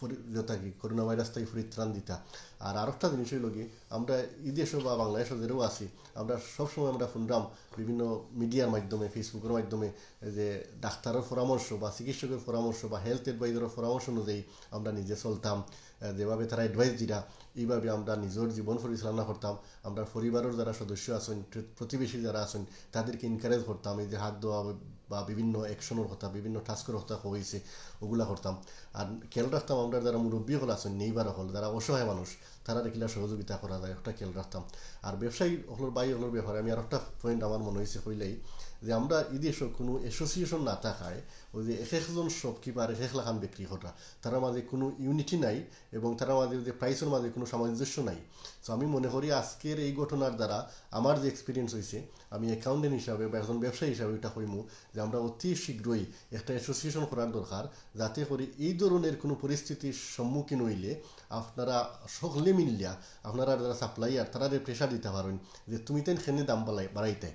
ফরি-, যেটা কি করোনা ভাইরাস থেকে পরিত্রাণ দিতা। আর আরেকটা জিনিস হইল কি, আমরা এই দেশও বা বাংলাদেশও যেরও আছি, আমরা সবসময় আমরা শুনলাম বিভিন্ন মিডিয়ার মাধ্যমে, ফেসবুকের মাধ্যমে যে ডাক্তারের পরামর্শ বা চিকিৎসকের পরামর্শ বা হেলথ অ্যাডভাইজারের পরামর্শ অনুযায়ী আমরা নিজে চলতাম। আহ, যেভাবে তারা অ্যাডভাইস দিরা, এইভাবে আমরা নিজর জীবন পরিচালনা করতাম। আমরা পরিবারর যারা সদস্য আছইন, প্র-, প্রতিবেশী যারা আছইন, তাদেরকে এনকারেজ করতাম, এই যে হাত ধোয়া বা বিভিন্ন অ্যাকশনর কথা, বিভিন্ন টাস্কর কথা কইছে, ওগুলা করতাম। আর খেয়াল রাখতাম আমরা যারা মুরব্বী অকল আছইন, নেইবার অকল, যারা অসহায় মানুষ, তারারে কিলা সহযোগিতা করা যায়, ওটা খেয়াল রাখতাম। আর ব্যবসায়ী অকলর, ভাই অকলর ব্যাপারে আমি আর একটা পয়েন্ট আমার মনে হয়েছে কইলাই, যে আমরা এই দেশো কোনো অ্যাসোসিয়েশন না থাকায় ওই যে এক একজন শপকিপার এক এক লাখান বিক্রি করা, তারার মাঝে কোনো ইউনিটি নাই এবং তারার মাঝে যে প্রাইসর মাঝে কোনো সামঞ্জস্য নাই। তো আমি মনে করি আজকের এই ঘটনার দ্বারা আমার যে এক্সপিরিয়েন্স হয়েছে, আমি অ্যাকাউন্টেন্ট হিসাবে বা একজন ব্যবসায়ী হিসাবে এটা কইমু যে আমরা অতি শীঘ্রই একটা অ্যাসোসিয়েশন করার দরকার, যাতে করি এই ধরনের কোনো পরিস্থিতির সম্মুখীন হইলে আপনারা সকলে মিলিয়া আপনারা যারা সাপ্লায়ার তারারে প্রেশার দিতে পারেন যে তুমি তেন খেনে দাম বাড়াই-, বাড়াইতে।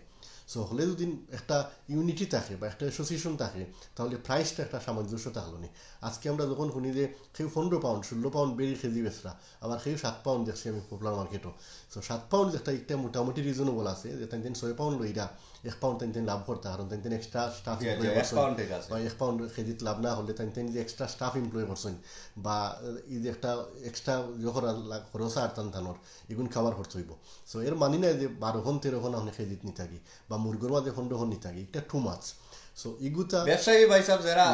সো হলে যদি একটা ইউনিটি থাকে বা একটা অ্যাসোসিয়েশন থাকে, তাহলে প্রাইসটা একটা সামঞ্জস্য থাকলো নি। আজকে আমরা যখন শুনি যে কেউ পনেরো পাউন্ড, ষোলো পাউন্ড বিড়ি কেজি বেচরা, আবার কেউ সাত পাউন্ড দেখছি আমি পপুলার মার্কেটও। সো সাত পাউন্ড একটা, একটা মোটামুটি রিজনেবল আছে, যে তাইন তাইন ছয় পাউন্ড লইরা এক পাউন্ড তাইন তাইন লাভ করতা, কারণ তাইন তাইন এক্সট্রা স্টাফ জি, জি, এমপ্লয় এক করছেন, পাউন্ড ঠিক আছে। বা এক পাউন্ড কেজিত লাভ না হলে তাইন তাইন যে এক্সট্রা স্টাফ এমপ্লয় করছেন, বা এই যে একটা এক্সট্রা ইয়ে করা লাগ-, খরচ আর তান তানোর, এগুন কাভার করতে হইব। সো এর মানে না যে বারো খন তেরো খন আপনি কেজিত নি থাকি বা মুরগর মাঝে পনেরো খন নি থাকি, এটা টু মাচ। সো ইগুতা ব্যবসায়ী ভাই সাহেব যারা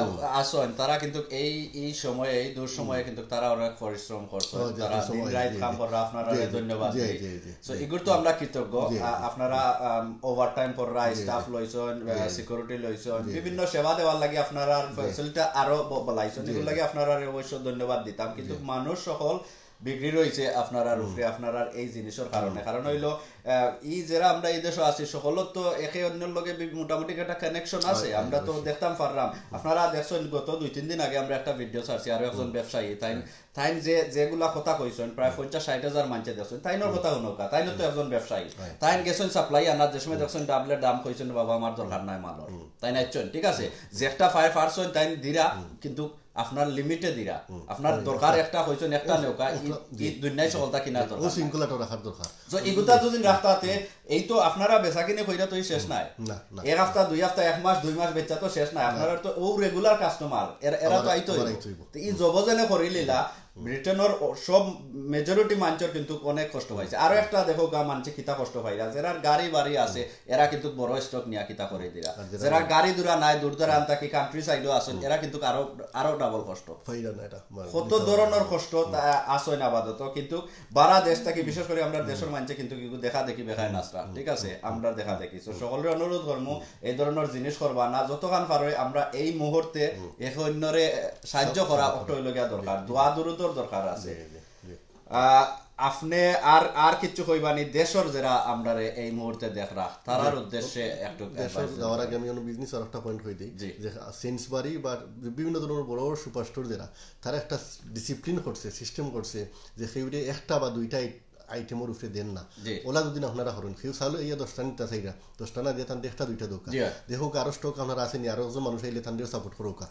আছেন, তারা কিন্তু এই, এই সময়ে, এই দুঃসময়ে কিন্তু তারা অনেক পরিশ্রম করছেন, ও, যে তারা পরিশ্রম দিন হয়, রাত জি, কাম জি। করেন, আপনারা জি, জি, ধন্যবাদ জি, দেই। জি, জি, সো জি। ইগুর তো আমরা কৃতজ্ঞ। জি, আ-, জি। আপনারা, আম, ওভারটাইম কররা, জি, জি। স্টাফ লইছেন, আ, জি। সিকিউরিটি লইছেন, জি। বিভিন্ন সেবা দেওয়ার লাগি আপনারা জি। ফ্যাসিলিটি আরো ব-, বাড়াইছেন। জি, এগুর জি। লাগি আপনারা অবশ্য ধন্যবাদ দিতাম, কিন্তু জি। মানুষ সকল বিক্রি রয়েছে আপনারার হুম। উপরে, আপনারার এই জিনিসের কারণে। হুম। কারণ হইলো, আহ, ই যারা আমরা এই দেশে আছি, সকলের তো একে অন্যের লগে বি-, মোটামুটি একটা কানেকশন আছে। হয়, হয়, আমরা তো অবশ্যই। দেখতাম পারলাম। হুম। আপনারা দেখছেন, গত দুই তিন দিন আগে আমরা একটা ভিডিও ছাড়ছি, আরো একজন হুম। ব্যবসায়ী, তাই, হুম। তাই যে, যেগুলা কথা কইছেন, প্রায় হুম। পঞ্চাশ ষাট হাজার মানষে দেখছেন, তাইনর হুম। কথা হুনউক্কা, তাইনও তো হুম। একজন ব্যবসায়ী। হয়। তাইন গেছেন সাপ্লাই আনার, যে সময় হুম। দেখছেন ডাবলের দাম কইছেন, বাবা আমার দরকার হুম। নাই মালর। হুম। তাই না, আইচ্ছেন, ঠিক আছে? হুম। যে একটা ফায়ার পারছেন, তাইন দিরা, হুম। কিন্তু আপনার লিমিটে দিরা, হুম। আপনার হুম। দরকার একটা হইছেন, একটা হুম। নেওকা, হুম। ই, জি। ই দুনিয়ায় জি। সকলতা কিনার জি। দরকার ও নাই। শৃঙ্খলাটা রাখার দরকার। So, হুম। ইগুতা যদি রাখতাতে, এই তো আপনারা বেচা কিনে কইরা তো ই শেষ হুম। নাই। না, না। এক হাপ্তা, দুই হাপ্তা, এক মাস, দুই মাস বেচা তো শেষ নাই। না। আপনারা তো ও রেগুলার কাস্টমার, এরা, এরা তো আবার, আইতো আবার হইবো। আইতো হইবো। তো ই হুম। জবজনে করিলিলা, হুম। ব্রিটেনর ও-, সব মেজরিটি মানষর কিন্তু অনেক কষ্ট পাইছে। আরো একটা দেখো গা মানষে কিতা কষ্ট পাইরা, যারার গাড়ি বাড়ি আছে, হুম। এরা কিন্তু বড় স্টক নিয়া কিতা করে দিরা। আর যারা যারা গাড়ি দুরা নাই, দূর দূরান্ত থাকি কান্ট্রি সাইডও আছেন, হুম। এরা কিন্তু আরো, আরো ডাবল কষ্ট। পাইরা না এটা, মানে, কত নিতে ধরনের হবে। কষ্ট হুম। তা আছেন আপাতত, কিন্তু বারা দেশ থাকি, হুম। বিশেষ করে আমরা হুম। দেশের মানষে কিন্তু কিছু দেখা দেখি বেখায় হুম। নাচরা, হুম। ঠিক আছে? হুম। আমরা দেখা দেখি। So, হুম। সকলরে অনুরোধ করমু, হুম। এই ধরনের জিনিস করবা না। যতখান পারো আমরা এই মুহূর্তে হুম। একে অন্যরে সাহায্য সাপ-, করা সাপ-, অক্ট হইল গিয়া দরকার, হুম। দোয়া দুরুদর দরকার আছে। জি, জি, জি। আহ, আপনে আর, আর কিচ্ছু কইবানি, দেশর যারা আমরারে এই মুহূর্তে দেখরা, তারার জি। উদ্দেশ্যে একটু দেশর advice দিন। যাওয়ার আগে আমি অন্য বিজনেস আর একটা পয়েন্ট কই দেই, জি। যে সেন্সবারি বা বিভিন্ন ধরনের বড় বড় সুপার স্টোর যারা, তারা একটা ডিসিপ্লিন করছে, সিস্টেম করছে, যে কেউরে একটা বা দুইটা আই-, আইটেমর উপরে দেন না। জি। ওলা যদি আপনারা করেন, কেউ চাইলে ইয়া দশটা নিতা চাইরা, দশটা না দিয়ে তানরে একটা দুইটা দোকান। জি। দেখো, আরো স্টক আপনারা আছেনি, আরো একজন মানুষ আইলে তানরেও সাপোর্ট করুক্কা।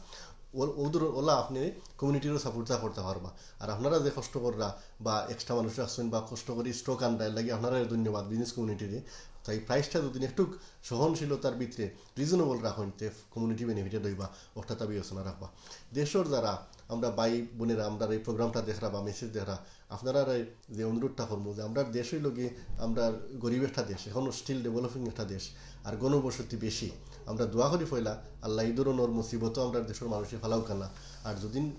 ও-, ওদের ওলা আপনি কমিউনিটিরও সাপোর্টটা করতে পারবা। আর আপনারা যে কষ্ট কররা বা এক্সট্রা মানুষ রাখছেন বা কষ্ট করি স্টক আনরা, এর লাগি আপনারা ধন্যবাদ বিজনেস কমিউনিটিরে। তাই প্রাইসটা যদি একটু সহনশীলতার ভিতরে রিজনেবল রাখেন, তে কমিউনিটি বেনিফিটেড হইবা, ওটা তা বিবেচনা রাখবা। দেশর যারা আমরা ভাই বোনেরা, আমরা এই প্রোগ্রামটা দেখরা বা মেসেজ দেখরা, আপনারা যে অনুরোধটা করবো যে আমরা দেশ হইল কি, আমরা গরিব একটা দেশ, এখনো স্টিল ডেভেলপিং একটা দেশ, আর গণবসতি বেশি। আমরা দোয়া করি পয়লা আল্লাহ এই ধরনের মুসিবতও আমরা দেশের মানুষে ফালাউক্কা না। আর যদি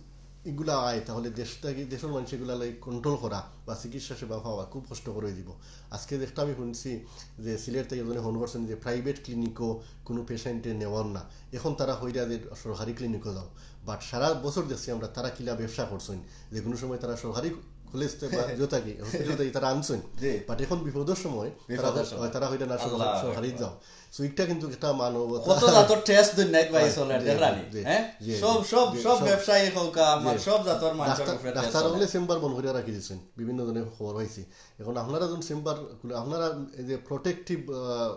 ইগুলা আয়, তাহলে দেশটাকে, দেশের মানুষ এগুলা লাই কন্ট্রোল করা বা চিকিৎসা সেবা পাওয়া খুব কষ্ট করে দিব। আজকে একটা আমি শুনছি যে সিলেট থেকে একজনে ফোন করছেন যে প্রাইভেট ক্লিনিকও কোনো পেশেন্টে নেওয়ার না, এখন তারা কইরা যে সরকারি ক্লিনিকও যাও। বাট সারা বছর দেখছি আমরা তারা কিলা ব্যবসা করছেন, যে কোনো সময় তারা সরকারি কলেজ থেকে বা ইয়ে থাকি, হসপিটাল থেকে তারা আনছেন। জি। বাট এখন বিপদের সময় তারা বিপদের সময়। হয়, তারা কইরা না সরকারি, আল্লাহু সরকারি আকবার। যাও। So, এটা কিন্তু একটা মানবতা। কত জাতর টেস্ট দুনিয়াত ভাই হ্যাঁ, চলে, জি, দেখরানি, জি, হ্যাঁ? জি, সব, সব, জি, সব সব। ব্যবসায়ী হোক, আমার জি। সব জাতর মানুষের ডাক্তার, উপরে টেস্ট ডাক্তার চলে। হলে চেম্বার বন্ধ করে রাখি দিচ্ছেন, বিভিন্ন ধরনের খবর হয়েছে। এখন আপনারা যখন চেম্বার খুলে, আপনারা এই যে প্রোটেক্টিভ, আহ,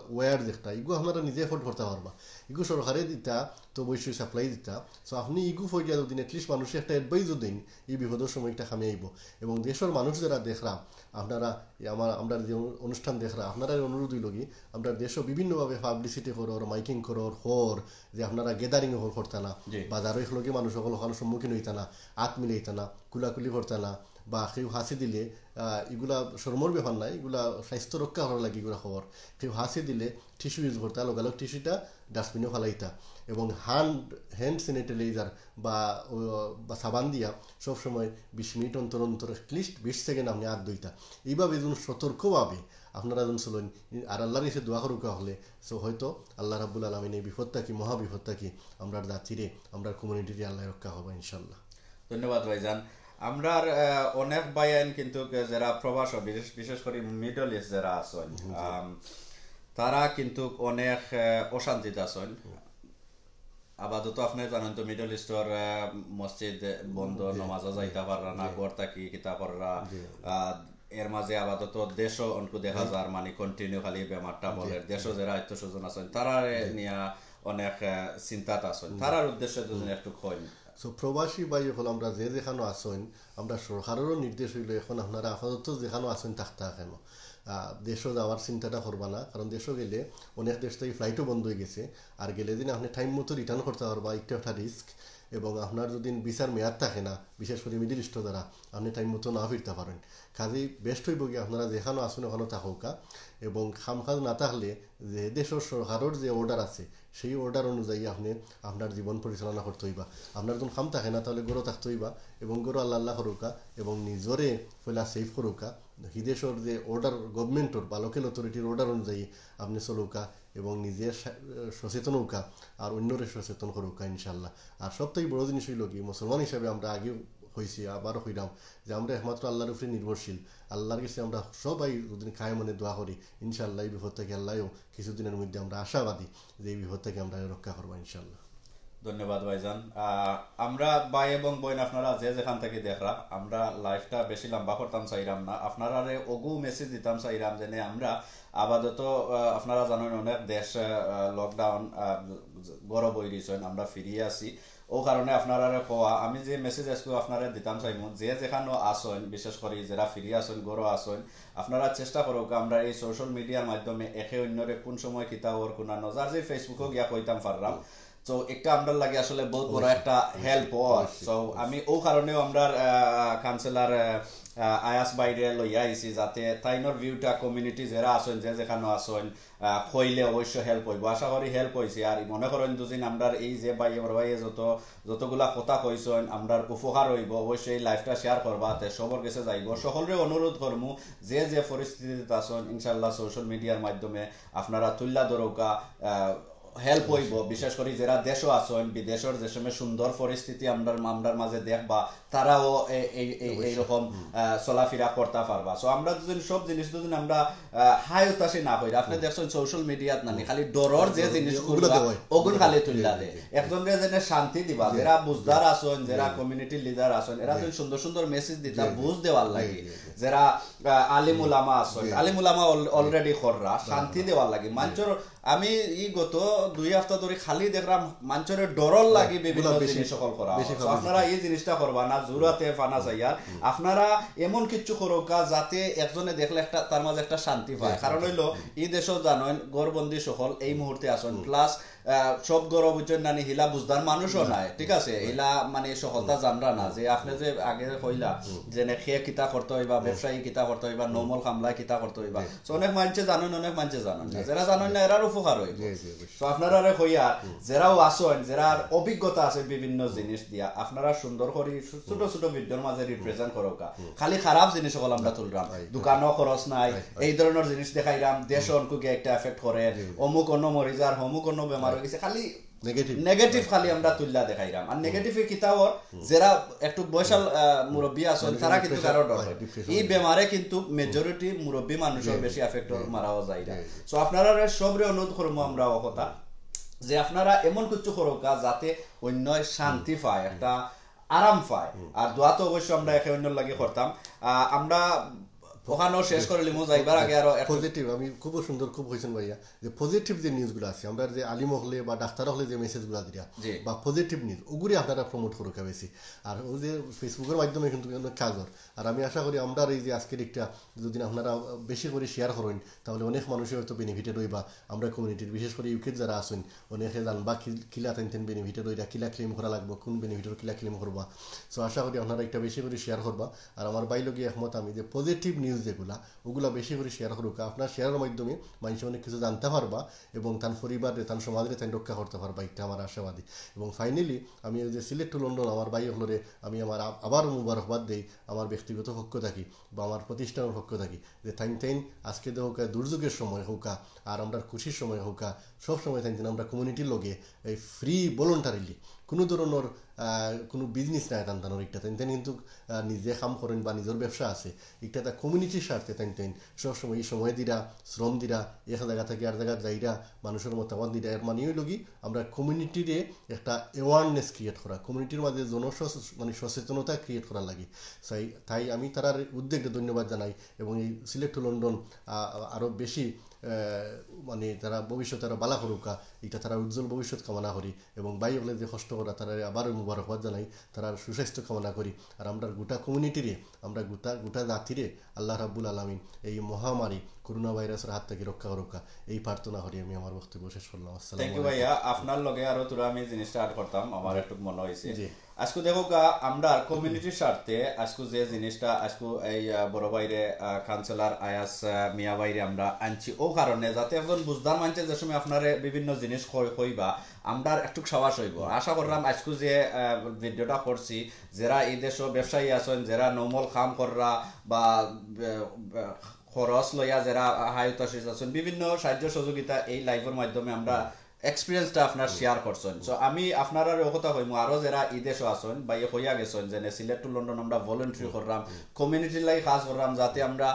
ওয়্যার যেটা, এগুলো আপনারা নিজে এফোর্ড করতে পারবা। এগুলো সরকারে দিতা তো অবশ্যই সাপ্লাই দিতা। So, আপনি ইগু ফইডিয়া যদি at least মানুষের একটা অ্যাডভাইসও দেন, এই বিপদের সময় একটা খামে আইব। এবং দেশের মানুষ যারা দেখরা, আপনারা এই আমার, আমরা যে অনু-, অনুষ্ঠান দেখরা, আপনারা অনুরোধ হইল কি, আমরা দেশও বিভিন্নভাবে পাবলিসিটি করর, মাইকিং করর, খর, যে আপনারা গ্যাদারিং হল করতা না, জি। বাজারও একলগে মানুষ সকল ওখানে সম্মুখীন হইতা না, আত মিলাইতা না, কুলাকুলি করতা না, বা কেউ হাঁচি দিলে, আহ, ইগুলা শরমর ব্যাপার নায়, ইগুলা স্বাস্থ্য রক্ষা করার লাগি ইগুলা খবর। কেউ হাঁচি দিলে টিস্যু ইউজ করতা, লগালগ টিস্যুটা ডাস্টবিনো ফালাইতা, এবং হ্যান্ড হ্যান্ড স্যানিটাইজার বা ও, বা সাবান দিয়া সবসময় বিশ মিনিট অন্তর অন্তর, অ্যাটলিস্ট বিশ সেকেন্ড আপনি হাত ধুইতা। এইভাবে যখন সতর্কভাবে আপনারা যখন চলেন, আর আল্লাহর কাছে দোয়া করুকা হলে, সো হয়তো আল্লাহ রাব্বুল আলামিন এই বিপদ থাকি, মহা বিপদ থাকি, আমরার জাতিরে, আমরার কমিউনিটিরে আল্লাহ রক্ষা করবা ইনশাল্লাহ। ধন্যবাদ ভাইজান। আমরার, আহ, অনেক ভাইয়াইন কিন্তু যেরা প্রবাস, বিশেষ, বিশেষ করে মিডল ইস্ট যেরা আছইন, আম, তারা কিন্তু অনেক, আহ, অশান্তিত আছইন। আপাতত আপনি জানেন তো মিডল ইস্টর, আহ, মসজিদ বন্ধ, জি, নমাজও জি, যাইতা পাররা না, জি। ঘর থাকি কিতা কররা, জি। আহ, এর মাঝে আপাতত দেশও অনকু দেখা জি। যার মানে কন্টিনিউ খালি বেমারটা জি, বলের। দেশও জি। যেরা আত্মীয় স্বজন আছইন, তারা জি। নিয়া অনেক, আহ, চিন্তাত আছইন। হুম। তারার উদ্দেশ্যে দুজন হুম। একটু কইন। সো প্রবাসী ভাই হকল আমরা যে যেখানো আছইন, আমরা সরকারেরও নির্দেশ হইল এখন আপনারা আপাতত যেখানো আছইন থাকতা কেন। আহ, দেশও যাওয়ার চিন্তাটা করবা না, কারণ দেশও গেলে অনেক দেশ থেকে ফ্লাইটও বন্ধ হয়ে গেছে। আর গেলে দিন আপনি টাইম মতো রিটার্ন করতে পারবা, একটা একটা রিস্ক। এবং আপনার যদি ভিসার মেয়াদ থাকে না, বিশেষ করে মিডল ইস্টর দ্বারা, আপনি টাইম মতো না ফিরতে পারেন। কাজেই বেস্ট হইব কি আপনারা যেখানো আছইন ওখানো থাকউকা, এবং কাম কাজ না থাকলে যে দেশর সরকারর যে অর্ডার আছে, সেই অর্ডার অনুযায়ী আপনি আপনার জীবন পরিচালনা করতে হইবা। আপনার যখন কাম থাকে না, তাহলে ঘরো থাকতে হইবা এবং ঘরো আল্লাহ আল্লাহ করুকা এবং নিজরে পয়লা সেফ করুকা। হি দেশর যে অর্ডার, গভর্নমেন্টর বা লোকাল অথরিটির অর্ডার অনুযায়ী আপনি চলুকা এবং নিজে সা-, সচেতন হউকা আর অন্যরে সচেতন করুকা ইনশাল্লাহ। আর সব থেকে বড় জিনিস হইল কি, মুসলমান হিসাবে আমরা আগেও কইছি, আবারও কইলাম যে আমরা একমাত্র আল্লাহর উপরে নির্ভরশীল। আল্লাহর কাছে আমরা সবাই যদি কায় মনে দোয়া করি, ইনশাআল্লাহ এই বিপদ থেকে আল্লাহও কিছুদিনের মধ্যে আমরা আশাবাদী যে এই বিপদ থেকে আমরা রক্ষা করবো ইনশাআল্লাহ। ধন্যবাদ ভাইজান। আহ, আমরা ভাই এবং বোন আপনারা যে যেখান থেকে দেখরা, আমরা লাইভটা বেশি লম্বা করতাম চাইরাম না, আপনারারে অগু মেসেজ দিতাম চাইরাম যে নে আমরা আপাতত, আহ, আপনারা জানেন অনেক দেশ, আহ, লকডাউন, আহ, ঘরো বই রইছেন, আমরা ফিরিয়ে আছি। ও কারণে আপনারারে কওয়া, আমি যে মেসেজ আজকে আপনারা দিতাম চাইমু, যে যেখানো আছইন, বিশেষ করে যারা ফিরিয়ে আছইন, ঘরো আছইন, আপনারা চেষ্টা করুকা আমরা এই সোশ্যাল মিডিয়ার মাধ্যমে একে অন্যরে কোন সময় কিতা ওর কোন নজার যে ফেসবুকও গিয়া কইতাম পারলাম। তো একটা আমরার লাগি আসলে বহুত বড় অবশ্যই, একটা অবশ্যই, হেল্প অর। অবশ্যই, So অবশ্যই। আমি ও কারণেও আমরার, আহ, কাউন্সিলর, আহ, আহ, আয়াস ভাইরে লইয়া আইছি যাতে তাইনর ভিউটা কমিউনিটি যারা আছইন, যে যেখানো আছইন, আহ, কইলে অবশ্য হেল্প হইব। আশা করি হেল্প হইছে। আর মনে করেন দুদিন আমরার এই যে ভাই, বড় ভাই যত, যতগুলা কথা কইছইন, আমরার উপকার হইব। অবশ্যই লাইভটা শেয়ার করবা, তে সবর কাছে যাইব। সকলরে অনুরোধ করমু, যে যে পরিস্থিতিতে আছইন, ইনশাআল্লাহ সোশ্যাল মিডিয়ার মাধ্যমে আপনারা তুল্লা ধরুকা, আহ, হেল্প হইব। বিশেষ করে যারা দেশও আছইন, বিদেশর যে সময় সুন্দর পরিস্থিতি আমরার, আমরার মাঝে দেখবা, তারাও এ-, এই, এই, অবশ্যই। এইরকম, হুম। আহ, চলাফেরা করতে পারবা। So আমরা যদি সব জিনিস যদি আমরা, আহ, হাই উতাসে না করি, আপনি হুম। দেখছেন সোশ্যাল মিডিয়াত নানি, হুম। খালি ডরর যে হুম, জিনিসগুলো ওগুলো দেওয়াই। ওগুন খালি জি, তুললা জি, দে। জি, জি। একজনরে যেন শান্তি দিবা, জি, যারা বুঝদার জি, আছইন, যারা জি, জি। কমিউনিটি লিডার আছইন, এরা জি। যদি সুন্দর সুন্দর মেসেজ দিতা, জি, জি। বুঝ দেওয়ার জি, লাগি। জি, জি। যারা, আহ, আলিম হুম। উলামা আছইন, জি, জি। আলিম উলামা অল-, জি। অলরেডি কররা, জি, শান্তি জি। দেওয়ার লাগি। জি। মাঞ্চর আমি ই গত দুই হাপ্তা ধরি খালি দেখরাম মাঞ্চরে ডরর লাগি হুম, বিভিন্ন ওগুলা বেশি, জিনিস সকল করা বেশি হয়। So খাবে আপনারা বেশি। এই জিনিসটা করবা না, জুরাতে ফানা চাইয়ার। হুম। আপনারা এমন কিচ্ছু করুকা যাতে একজনে দেখলে একটা, তার মাঝে একটা শান্তি পায়। জি, কারণ জি, হইলো জি। ই দেশও জানইন, ঘরবন্দি সকল এই হুম। মুহূর্তে আছইন। হুম। প্লাস, আহ, সব ঘরো বুঝছইন নানি হিলা বুঝদার মানুষও হুম। নাই, ঠিক আছে? হুম। হিলা মানে সকলতা হুম। জানরা না, হুম। যে আপনি যে আগে কইলা হুম। যে নে খে কিতা করতে হইবা, হুম। ব্যবসায়ী কিতা করতে হইবা, হুম। নর্মাল কামলায় কিতা করতে হইবা। জি। So অনেক মানষে জানইন, অনেক মানষে জানইন না। জি। যারা জানইন না, এরার উপকার হইব। জি, জি, অবশ্যই। So আপনারারে কইয়ার, হুম। যারাও আছইন, যারার হুম। অভিজ্ঞতা আছে বিভিন্ন হুম। জিনিস দিয়া, আপনারা সুন্দর করি ছোট হুম। ছোট ভিডিওর মাঝে হুম। রিপ্রেজেন্ট করুকা। হুম। খালি খারাপ জিনিস সকল আমরা না। তুলরাম। আই, দোকানও খরচ নাই, আই, আই। এই ধরনের জিনিস দেখাইরাম, দেশ হুম। অনকু গিয়া একটা এফেক্ট করে, জি, জি। অমুক অন্য মরিজার, অমুক অন্য বেমার আই। হয়ে গেছে, খালি নেগেটিভ। নেগেটিভ খালি আমরা তুললা দেখাইরাম। আর হুম। নেগেটিভে কিতা অর, হুম। যারা একটু বয়সাল, হুম। আহ, মুরব্বী আছইন, মানে তারা কিন্তু ডিপ্রেশন, কারো ডর হয়, হয়। ডিপ্রেশন ইয়ে হয়। বেমারে কিন্তু হুম। মেজরিটি মুরব্বী মানুষের জি, জি। বেশি এফেক্ট জি, জি। মারাও যায় না। জি, জি। So আপনারা সবরে অনুরোধ করমু আমরা ও কথা, যে আপনারা এমন কিছু করুকা যাতে অন্য শান্তি হুম। পায়, হুম। একটা আরাম পায়। হুম। আর দোয়া তো অবশ্য আমরা একে অন্যর লাগি করতাম। আহ, আমরা ওখানেও শেষ করিলিমু, যাইবার আগে আরো একটু পজিটিভ। আমি খুব সুন্দর, খুব কইছইন ভাইয়া, যে পজিটিভ যে নিউজগুলা আছে, আমরার যে আলিম অকলে বা ডাক্তার অকলে যে মেসেজগুলা দিরা জি। বা পজিটিভ নিউজ, ওগুলি আপনারা প্রমোট করুক্কা বেশি। আর ওই যে ফেসবুকর মাধ্যমে কিন্তু অনেক কাজ অর। আর আমি আশা করি আমরার এই যে আজকের একটা যদি আপনারা বেশি করি শেয়ার করইন, তাহলে অনেক মানুষে হয়তো বেনিফিটেড অইবা। আমরার কমিউনিটির, বিশেষ করি ইউকেত যারা আছইন, অনেকে জানবা কি-, কিলা তাইন তাইন বেনিফিটেড অইরা, কিলা ক্লেম করা লাগবো, কোন বেনিফিটর কিলা ক্লেম করবা। সো আশা করি আপনারা একটা বেশি করি শেয়ার করবা। আর আমার ভাইর লগে একমত আমি যে পজিটিভ নিউজ যেগুলা, ওগুলা বেশি করি শেয়ার করুক্কা। আপনার শেয়ারর মাধ্যমে মানুষে অনেক কিছু জানতা পারবা এবং তান পরিবাররে, তান সমাজরে তাইন রক্ষা করতা পারবা, এটা আমার আশাবাদী। এবং ফাইনালি আমি ওই যে সিলেট টু লন্ডন আমার ভাই অকলরে আমি আমার আ-, আবার মুবারকবাদ দেই আমার ব্যক্তিগত পক্ষ থাকি বা আমার প্রতিষ্ঠানর পক্ষ থাকি, যে তাইন তাইন আজকে দে হউক্কা দুর্যোগর সময় হউক্কা আর আমরার খুশির সময় হউক্কা, সব সময় তাইন তাইন আমরার কমিউনিটির লগে এই ফ্রি ভলান্টারিলি, কোনো ধরনর আহ, কোনো বিজনেস নাই তান তানর একটা, তাইন তাইন কিন্তু আহ, নিজে কাম করইন বা নিজর ব্যবসা আছে, একটা তা কমিউনিটির স্বার্থে তাইন তাইন সব সময় এই সময় দিরা, শ্রম দিরা, এক জাগা থাকি আর জাগাত যাইরা, মানুষর মতামত দিরা। এর মানে অইলো কি, আমরা কমিউনিটিরে একটা অ্যাওয়ারনেস ক্রিয়েট করা, কমিউনিটির মাঝে জনসচ-, মানে সচেতনতা ক্রিয়েট করার লাগি। তাই, তাই আমি তারার উদ্যোগরে ধন্যবাদ জানাই এবং এই সিলেট টু লন্ডন আ-, আরো বেশি, আহ, মানে তারা ভবিষ্যতে আরো বালা করুক্কা, এটা তারা উজ্জ্বল ভবিষ্যৎ কামনা করি এবং ভাই অকলে যে কষ্ট করা তারারে আবার মুবারকবাদ জানাই, তারার সুস্বাস্থ্য কামনা করি। আর আমরার গোটা কমিউনিটিরে, আমরা গোটা, গোটা জাতিরে আল্লাহ রাব্বুল আলামিন এই মহামারী করোনা ভাইরাসর হাত থাকি রক্ষা করুক্কা, এই প্রার্থনা করি আমি আমার বক্তব্য শেষ করলাম। আসসালামু থ্যাংক ইউ আলাইকুম। ভাইয়া। আপনার লগে আরো থুড়া আমি জিনিসটা অ্যাড করতাম, আমার একটু মনে অইছে। জি। আজকে দেখো গা, আমরা কমিউনিটির স্বার্থে আজকে যে জিনিসটা আজকে এই, আহ, বড় ভাইরে, আহ, কাউন্সিলর আয়াস, আহ, মিয়া ভাইরে আমরা আনছি ও কারণে যাতে একজন বুঝদার মানষে যে সময় আপনারে বিভিন্ন জিনিস কই-, কইবা, আমরা একটু সাবাস অইবো। আশা করলাম আজকে যে, আহ, ভিডিওটা করছি, যারা এই দেশো ব্যবসায়ী আছইন, যারা নর্মাল কাম কররা বা, আহ, আহ, খরচ লইয়া যারা হায়াত আছিস আছইন, বিভিন্ন সাহায্য সহযোগিতা এই লাইভর মাধ্যমে আমরা এক্সপিরিয়েন্সটা আপনার শেয়ার করছইন। সো আমি আপনারারে ও কথা কইমু, আরো যারা এই দেশো আছইন বা ইয়ে হইয়া গেছইন, যেনে সিলেট টু লন্ডন আমরা ভলেন্টারি করলাম, কমিউনিটির লাগি কাজ করলাম, যাতে আমরা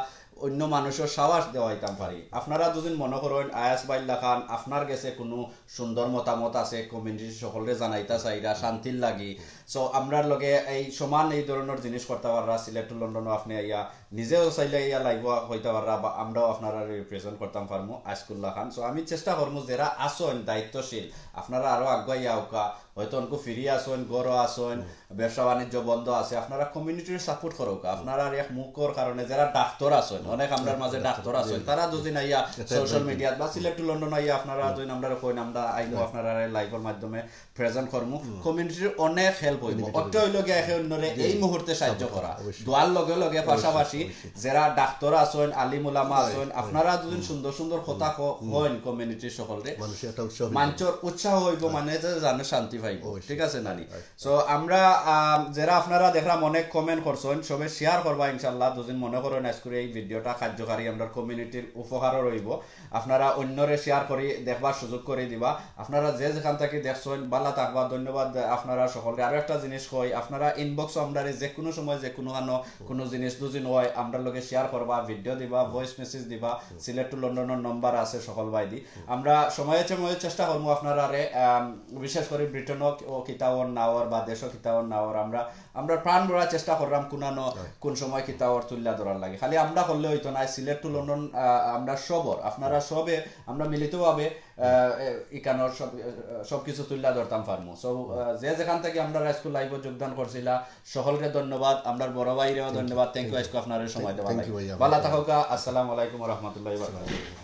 অন্য মানুষর সাবাস দেওয়াইতাম পারি। আপনারা দুদিন মনে করইন আয়াস ভাইর লাখান আপনার গেছে কোনো সুন্দর মতামত আছে, কমিউনিটি সকলরে জানাইতা চাইরা শান্তির লাগি। সো আমরার লগে এই সমান এই ধরনর জিনিস করতা পাররা, সিলেট টু লন্ডনও আপনি আইয়া নিজেও চাইলে ইয়া লাইভও হইতা পাররা বা আমরাও আপনারা রিপ্রেজেন্ট করতাম পারমু আইসকুল্লাহ খান। সো আমি চেষ্টা করমু যারা আছইন দায়িত্বশীল, আপনারা আরো আগুয়াই আউকা, হয়তো অনকু ফিরি আছইন, গরো আছইন, ব্যবসা বাণিজ্য বন্ধ আছে, আপনারা কমিউনিটির সাপোর্ট করুকা। আপনারা আর এক মুখর কারণে যারা ডাক্তার আছইন, অনেক আমরার মাঝে ডাক্তার আছইন, তারা যদি না ইয়া সোশ্যাল মিডিয়াত বা সিলেট টু লন্ডন আইয়া আপনারা যদি আমরা কইন, আমরা আইমু আপনারা লাইভর মাধ্যমে প্রেজেন্ট করমু, কমিউনিটির অনেক হেল্প হইব। অর্থ হইল গিয়া একে অন্যরে এই মুহূর্তে সাহায্য করা, দোয়ার লগে লগে পাশাপাশি যারা ডাক্তার আছইন, আলিম উলামা আছইন, আপনারা যদি সুন্দর সুন্দর কথা ক-, কইন কমিউনিটির সকলরে, মানুষের একটা উৎসাহ হইব। মানুষের উৎসাহ হইব, মানে যে জানে শান্তি পাইব, ঠিক আছে নানি? সো আমরা, আম, যারা আপনারা দেখলাম অনেক কমেন্ট করছইন, সবে শেয়ার করবা ইনশাআল্লাহ। দুদিন মনে করইন আজকের এই ভিডিওটা কার্যকারী, আমরা কমিউনিটির উপকারও রইব। আপনারা অন্যরে শেয়ার করি দেখবার সুযোগ করে দিবা। আপনারা যে যেখান থাকি দেখছইন, বালা থাকবা, ধন্যবাদ আপনারা সকলরে। আরো একটা জিনিস কই, আপনারা ইনবক্সও আমরারে যে কোনো সময় যে কোনো কানো কোনো জিনিস দুদিন হয়, আমরার লগে শেয়ার করবা, ভিডিও দিবা, ভয়েস মেসেজ দিবা। সিলেট টু লন্ডনর নম্বর আছে সকল ভাইদি। আমরা সময়ে সময়ে চেষ্টা করমু আপনারারে, আম, বিশেষ করে ব্রিটেনও ও কিতা অর না অর বা দেশও কিতা অর না অর, আমরা, আমরা প্রাণ ভরা চেষ্টা করলাম কোনানো কোন সময় কিতা অর তুলিয়া ধরার লাগি। খালি আমরা করলে হইতো না, সিলেট টু লন্ডন, আহ, আমরা সবর, আপনারা সবে, আমরা মিলিতভাবে, আহ, এ, ইকানোর সব, আহ, সব কিছু তুলিয়া ধরতাম পারমু। সো, আহ, যে যেখান থাকি আমরা আইজকু লাইভও যোগদান করছিলা, সকলরে ধন্যবাদ, আমরার বড় ভাইরেও ধন্যবাদ। থ্যাংক ইউ আইজকু আপনারে সময় দেওয়া লাগি। ভালা থাকুকা। আসসালামু আলাইকুম ওয়া রাহমাতুল্লাহি ওয়া বারাকাতুহু।